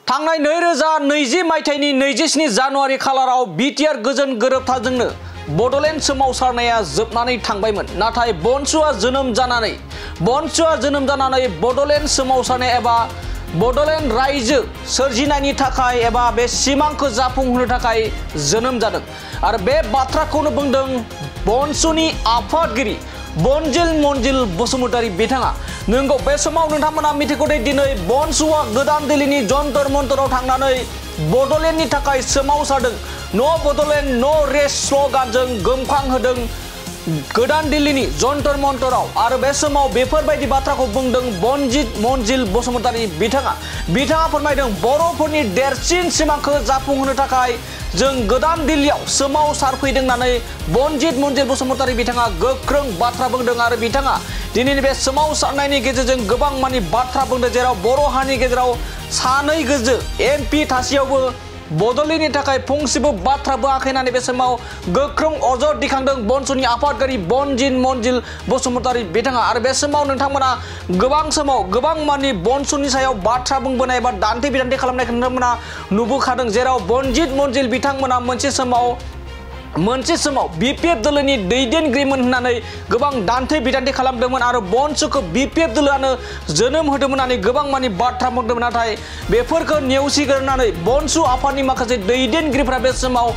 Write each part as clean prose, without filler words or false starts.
थांनाय 2020 मायथाइनि 27 जानुवारि खालाराव बिटिआर गोजोन गोरोबथाजोंनो बडलेण्ड सोमावसारनाया जोबनानै थांबायमोन। नाथाय बनसुआ जोनोम जानानै बडलेण्ड सोमावसारनाय एबा बडलेण्ड रायजो सोरजिनायनि थाखाय एबा बे सिमांखौ जाफुंहोनो थाखाय जोनोम जादों आरो बे बाथ्राखौनो बुंदों बनसुनि आफादगिरि बनजिल मनजिल बसुमतारी बिथाङा। नंगौ, बे समाव नोंथांमोना मिथिगौ दे दिनै बनसुआ गोदान दिल्लीनि जन्तर मन्तराव थांनानै बडलेण्डनि थाखाय सोमावसारदों। न' बडलेण्ड न' रेस्ट स्ल'गानजों गोमखांहोदों गोदान दिल्लीनि जन्तर मन्तराव आरो बे समाव बेफोरबायदि बाथ्राखौ बुंदों बनजिल मनजिल बसुमतारी बिथाङा फोरमायदों बर'फोरनि देरसिन सिमांखौ जाफुंहोनो थाखाय जों गोदान दिल्लीयाव सोमावसारफैदों होननानै बनजिल मनजिल बसुमतारी बिथाङा गोख्रों बाथ्रा बुंदों आरो बिथाङा दिनैनि बे सोमावसारनायनि गेजेरजों गोबां मानि बाथ्रा बुंदों, जेराव बर' हारिनि गेजेराव सानै गोजो एमपि थासेयावबो बडलेण्डनि थाखाय फंसेबो बाथ्रा बुङाखै होननानै बे समाव गोख्रों अजद दिखांदों बनसुनि आफादगिरि बनजिल मनजिल बसुमतारी बिथाङा। आरो बे समाव नोंथांमोना गोबां मानि बनसुनि सायाव बाथ्रा बुंबोनाय एबा दान्थे बिदान्थे खालामनायखौ नोंथांमोना नुबोखादों, जेराव बनजिल मनजिल बिथांमोना मोनसे समाव बिपिएफ दोलोनि दैदेनगिरिमोन होननानै गोबां दान्थे बिदान्थे खालामदोंमोन आरो बनसुखौ बिपिएफ दोलोआनो जोनोम होदोंमोन होननानै गोबां मानि बाथ्रा बुंदोंमोन। नाथाय बेफोरखौ नेवसिगारनानै बनसु आफादनि माखासे दैदेनगिरिफ्रा बे समाव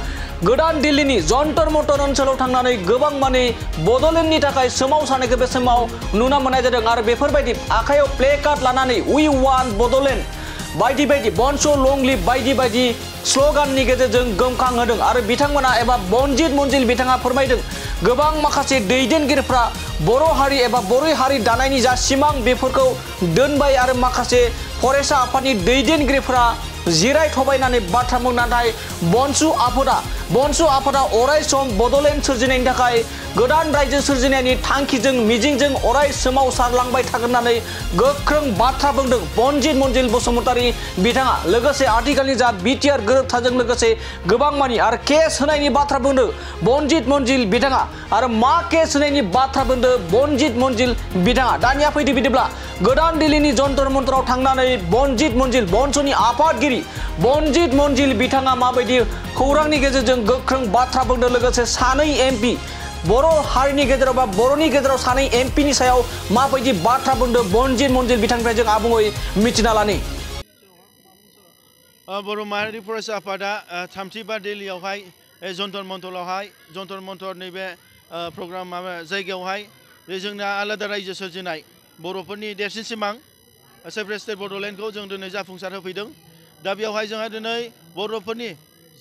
गोदान दिल्लीनि जन्तर मन्तर ओनसोलाव थांनानै गोबां मानि बडलेण्डनि थाखाय सोमावसारनायखौ बे समाव नुनो मोननाय जादों आरो बेफोरबायदि आखायाव प्ले कार्ड लानानै उइ वान बडलेण्ड बायदि बायदि बनसु लं लिभ बायदि बायदि स्ल'गाननि गेजेरजों गोमखांहोदों आरो बिथांमोना एबा बनजिल मनजिल बिथाङा फोरमायदों गोबां माखासे दैदेनगिरिफ्रा बर' हारि एबा बर' हारि दानायनि जा सिमां बेफोरखौ दोनबाय आरो माखासे फरायसा आफादनि दैदेनगिरिफ्रा जिरायथ'बायनानै बाथ्रा बुंदों। नाथाय बनसु आफादा अराय सम बडलेण्ड सोरजिनायनि थाखाय गोदान रायजो सोरजिनायनि थांखिजों मिजिंजों अराय सोमावसारलांबाय थागोन होननानै गोख्रों बाथ्रा बुंदों बनजिल मनजिल बसुमतारी बिथाङा। लोगोसे आथिखालनि जा बिटिआर गोरोबथाजों लोगोसे गोबां मानि आरो केस होनायनि बाथ्रा बुंदों बनजिल मनजिल बिथाङा आरो मा केस होनायनि बाथ्रा बुंदों बनजिल मनजिल बिथाङा। दानिया फैदो बिदिब्ला गोदान दिल्लीनि जन्तर मन्तराव थांनानै बनजिल मनजिल बनसुनि आफादगिरि बनजिल मनजिल बिथाङा माबायदि खौरांनि गेजेरजों गोख्रों बाथ्रा बुंदों, लोगोसे सानै एमपि बर' हारिनि गेजेराव बा बर'नि गेजेराव सानै एमपिनि सायाव माबायदि बाथ्रा बुंदों बनजिल मनजिल बिथांनिफ्राय जों आबुङै मिथिना लानि। बर' माहारि फरायसा आफादा 35 दिल्लीयावहाय जन्तर मन्तर नैबे प्रग्राम जायगायावहाय जोंना आलादा रायजो सोरजिनाय बर'फोरनि देरसिन सिमां सेपारेट स्टेट बडलेण्डखौ जों दिनै जाफुंसार होफैदों। दा बेवहाय जोंहा दिनै बर'फोरनि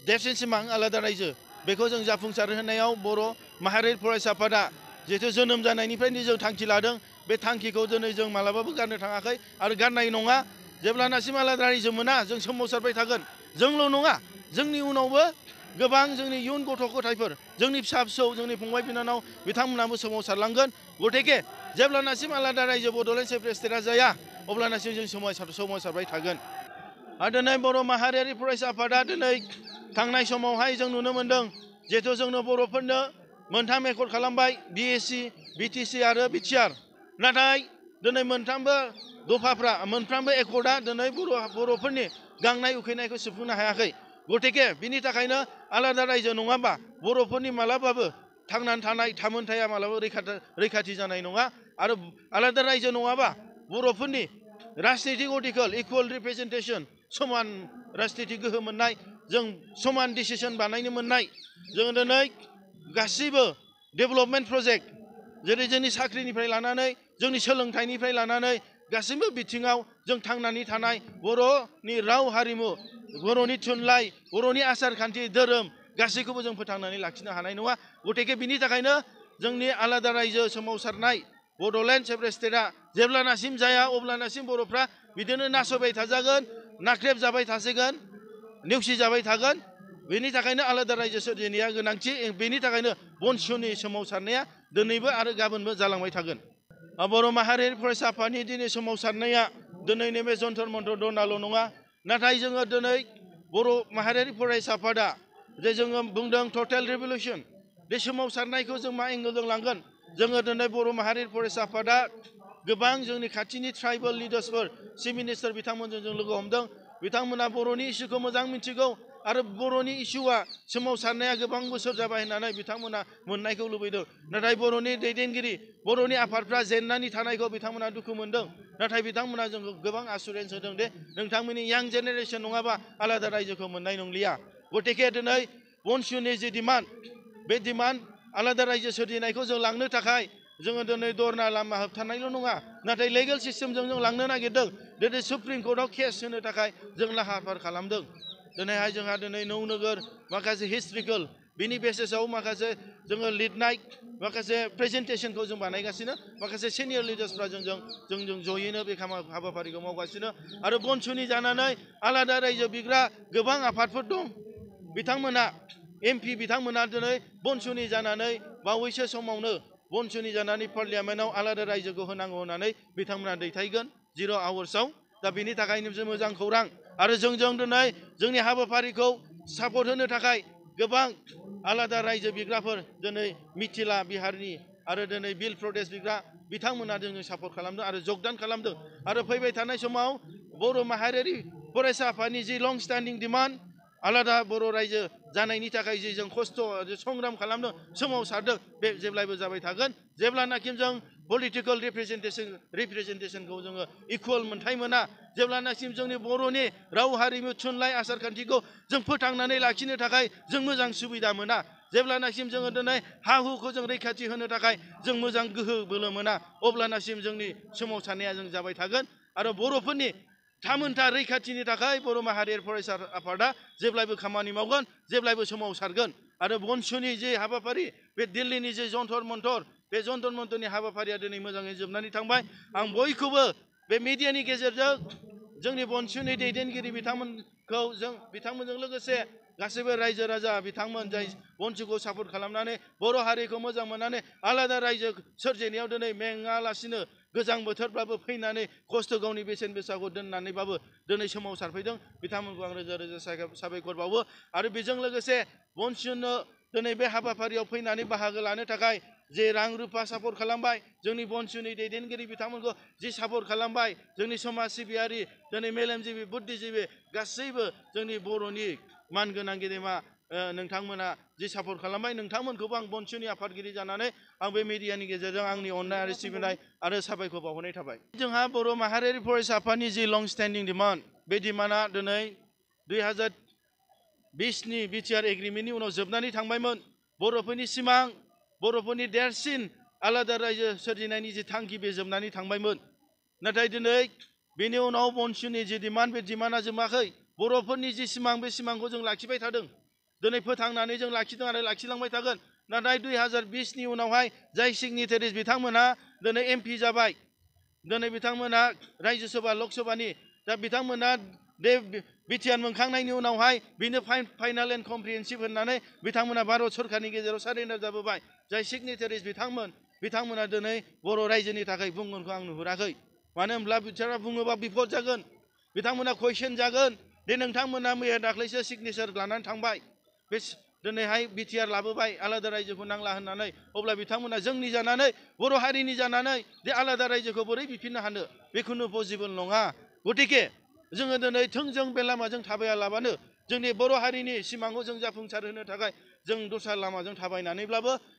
देरसिन सिमां आलादा रायजो बेखौ जों जाफुंसार होनायाव बर' माहारि फरायसा आफादा जिहेतु जोनोम जानायनिफ्रायनो जों थांखि लादों, बे थांखिखौ दिनै जों मालाबाबो गारनो थाङाखै आरो गारनाय नङा। जेब्लानासिम आलादा रायजो मोना जों सोमावसारबाय थागोन। जोंल' नङा, जोंनि उनावबो गोबां जोंनि इयुन गथ' गथायफोर जोंनि फिसा फिसौ जोंनि फंबाय बिनानाव बिथांमोनाबो सोमावसारलांगोन। गथिखे जेब्लानासिम आलादा रायजो बडलेण्ड सेपारेट स्टेटआ जाया अब्लानासिम जों सोमावसारबाय थागोन। आरो दिनै बर' माहारियारि फरायसा आफादा दिनै थांनाय समावहाय जों नुनो मोन्दों जिहेथु जोंनो बर'फोरनो मोनथाम एकर्ड खालामबाय बिएसि बिटिसि आरो बिटिआर। नाथाय दिनै मोनफ्रोमबो दफाफ्रा मोनफ्रोमबो एकर्डआ दिनै बर'फोरनि गांनाय उखैनायखौ सुफुंनो हायाखै। गथिखे बिनि थाखायनो आलादा रायजो नङाबा बर'फोरनि मालाबाबो थांनानै थानाय थामोनथाया मालाबाबो रैखाथि जानाय नङा आरो आलादा रायजो नङाबा बर'फोरनि राजनितिक अर्टिकल इकुवेल रिप्रेजेन्टेसन समान राजनितिक गोहो मोननाय, जों समान डिसिसन बानायनो मोननाय, जों दिनै गासैबो डेभेलपमेन्ट प्रजेक्ट जेरै जोंनि साख्रिनिफ्राय लानानै जोंनि सोलोंथाइनिफ्राय लानानै गासैबो बिथिङाव जों थांनानै थानाय बर'नि राव हारिमु बर'नि थुनलाइ बर'नि आसार खान्थि धोरोम गासैखौबो जों फोथांनानै लाखिनो हानाय नङा। गथिखे बिनि थाखायनो जोंनि आलादा रायजो सोमावसारनाय बडलेण्ड सेपारेट स्टेटआ जेब्लानासिम जाया अब्लानासिम बर'फ्रा बिदिनो नासयबाय थाजागोन, नाख्रेबजाबाय थासिगोन, नेवसिजाबाय थागोन। बेनि थाखायनो आलादा रायजो सोरजिनाया गोनांथि। बेनि थाखायनो बनसुनि सोमावसारनाया दिनैबो आरो गाबोनबो जालांबाय थागोन। बर' माहारियारि फरायसा आफादनि दिनै सोमावसारनाया दिनै नैबे जन्तर मन्तर दनाल' नङा, नाथाय जोङो दिनै बर' माहारियारि फरायसा आफादा जे जोङो बुंदों टटेल रिभलिउसन, बे सोमावसारनायखौ जों मा एंगलजों लांगोन। जोङो दिनै बर' माहारियारि फरायसा आफादा गोबां जोंनि खाथिनि ट्राइबेल लिडार्सफोर चिफ मिनिस्टार बिथांमोनजों जों लोगो हमदों। बिथांमोना बर'नि इस्युखौ मोजां मिथिगौ आरो बर'नि इस्युआ सोमावसारनाया गोबां बोसोर जाबाय होननानै बिथांमोना मोननायखौ लुबैदों नाथाय बर'नि दैदेनगिरि बर'नि आफादफ्रा जेननानै थानायखौ बिथांमोना दुखु मोनदों नाथाय बिथांमोना जोंखौ गोबां एसुरेन्स होदों दे नोंथांमोननि यां जेनेरेसन नङाबा आलादा रायजोखौ मोननाय नंलिया गतिके दिनै बनसुनि जे डिमान्ड बे डिमान्ड आलादा रायजो सोरजिनायखौ जों लांनो थाखाय जोङो दिनै दरना लामा होबथानायल' नङा नाथाय लिगेल सिस्टेमजों जों लांनो नागिरदों दिनै सुप्रिम कर्टआव केस होनो थाखाय जों लाहार फाहार खालामदों दिनैहाय जोंहा दिनै नौनोगोर माखासे हिस्ट्रिकेल बिनि बेसिसाव माखासे जोङो लिरनाय माखासे प्रेजेन्टेसनखौ जों बानायगासिनो माखासे सिनियर लिडार्सफ्रा जोंजों जयैनो बे हाबाफारिखौ मावगासिनो आरो बनसुनि जानानै आलादा रायजो बिग्रा गोबां आफादफोर दं बिथांमोना एमपि बिथांमोना दिनै बनसुनि जानानै बावैसो समावनो बनसुनि जानानै पार्लियामेन्टआव आलादा रायजोखौ होनांगौ होननानै बिथांमोना दैथायगोन 0 आवार्सआव दा बेनि थाखायनो जों मोजां खौरां आरो जोंजों दिनै जोंनि हाबाफारिखौ सापर्ट होनो थाखाय गोबां आलादा रायजो बिग्राफोर दिनै मिथिला बिहारनि आरो दिनै बिल प्रदेश बिग्रा बिथांमोना जोंनो सापर्ट खालामदों आरो जगदान खालामदों आरो फैबाय थानाय समाव बर' माहारियारि फरायसा आफादनि जि लं स्टेन्डिं डिमान्ड आलादा बर' रायजो जानायनि थाखाय जि जों खस्थ' संग्राम खालामदों सोमावसारदों बे जेब्लायबो जाबाय थागोन जेब्लानाखि जों पलिटिकेल रिप्रेजेन्टेसनखौ जोङो इकुवेल मोन्थाय मोना जेब्लानासिम जोंनि बर'नि राव हारिमु थुनलाइ आसार खान्थिखौ जों फोथांनानै लाखिनो थाखाय जों मोजां सुबिदा मोना जेब्लानासिम जोङो दिनै हा हुखौ जों रैखाथि होनो थाखाय जों मोजां गोहो बोलो मोना अब्लानासिम जोंनि सोमावसारनाया जों जाबाय थागोन आरो बर'फोरनि थामोनथा रैखाथिनि थाखाय बर' माहारियारि फरायसा आफादा जेब्लायबो खामानि मावगोन जेब्लायबो सोमावसारगोन आरो बनसुनि जे हाबाफारि बे दिल्लीनि जे जन्तर मन्तर बे जन्तर मन्तरनि हाबाफारिया दिनै मोजाङै जोबनानै थांबाय आं बयखौबो बे मिडियानि गेजेरजों जोंनि बनसुनि दैदेनगिरि बिथांमोनखौ बिथांमोनजों लोगोसे गासैबो रायजो राजा बिथांमोन जाय बनसुखौ सापर्ट खालामनानै बर' हारिखौ मोजां मोननानै आलादा रायजो सोरजिनायाव दिनै मेङालासिनो गोजां बोथोरब्लाबो फैनानै खस्थ' गावनि बेसेन गोसाखौ दोननानैबाबो दिनै सोमावसारफैदों बिथांमोनखौ आं रोजा रोजा साबायखर बावो आरो बेजों लोगोसे बनसुनो दिनै बे हाबाफारियाव फैनानै बाहागो लानो थाखाय जे रां रुफा सापर्ट खालामबाय जोंनि बनसुनि दैदेनगिरि बिथांमोनखौ जि सापर्ट खालामबाय जोंनि समाज सिबियारि दिनै मेलेमजिबि बुद्धिजिबि गासैबो जोंनि बर'नि मानगोनां गेदेमा नोंथांमोना जि सापर्ट खालामबाय नोंथांमोनखौबो आं बनसुनि आफादगिरि जानानै आं बे मिडियानि गेजेरजों आंनि अननाय आरो सिबिनाय आरो साबायखर बावहरनाय थाबाय जोंहा बर' माहारियारि फरायसा आफादनि जि लं स्टेन्डिं डिमान्ड बे डिमान्डआ दिनै 2020नि बिटिआर एग्रिमेन्टनि उनाव जोबनानै थांबायमोन बर'फोरनि सिमां बर'फोरनि देरसिन आलादा रायजो सोरजिनायनि जि थांखि बे जोबनानै थांबायमोन नाथाय दिनै बेनि उनाव बनसुनि जि डिमान्ड बे डिमान्डआ जोबाखै बर'फोरनि जि सिमां बे सिमांखौ जों लाखिबाय थादों दिनै फोथांनानै जों लाखिदों आरो लाखिलांबाय थागोन नाथाय 2020नि उनावहाय जाय सिगनेटारिस बिथांमोना दिनै एमपि जाबाय दिनै बिथांमोना रायजो सभा लक सभानि दा बिथांमोना बे बिटिआर मोनखांनायनि उनावहाय बेनो फाइनाल एन्ड कमप्रिहेन्सिभ होननानै बिथांमोना भारत सरकारनि गेजेराव सारेन्डार जाबोबाय जाय सिगनेटारिस बिथांमोना दिनै बर' रायजोनि थाखाय बुंगोनखौ आं नुहुराखै मानो होनब्ला बिथाङा बुङोबा बिपद जागोन बिथांमोना कुइसन जागोन दे नोंथांमोना मैया दाख्लैसो सिगनेचार लानानै थांबाय बे दिनैहाय बिटिआर लाबोबाय आलादा रायजोखौ नांला होननानै अब्ला बिथांमोना जोंनि जानानै बर' हारिनि जानानै जे आलादा रायजोखौ बोरै बिफिननो हानो बेखौनो पसिबोल नङा गतिके जोङो दिनै थोंजों बे लामाजों थाबायालाबानो जोंनि बर' हारिनि सिमांखौ जों जाफुंसार होनो थाखाय जों दस्रा लामाजों थाबायनानैब्लाबो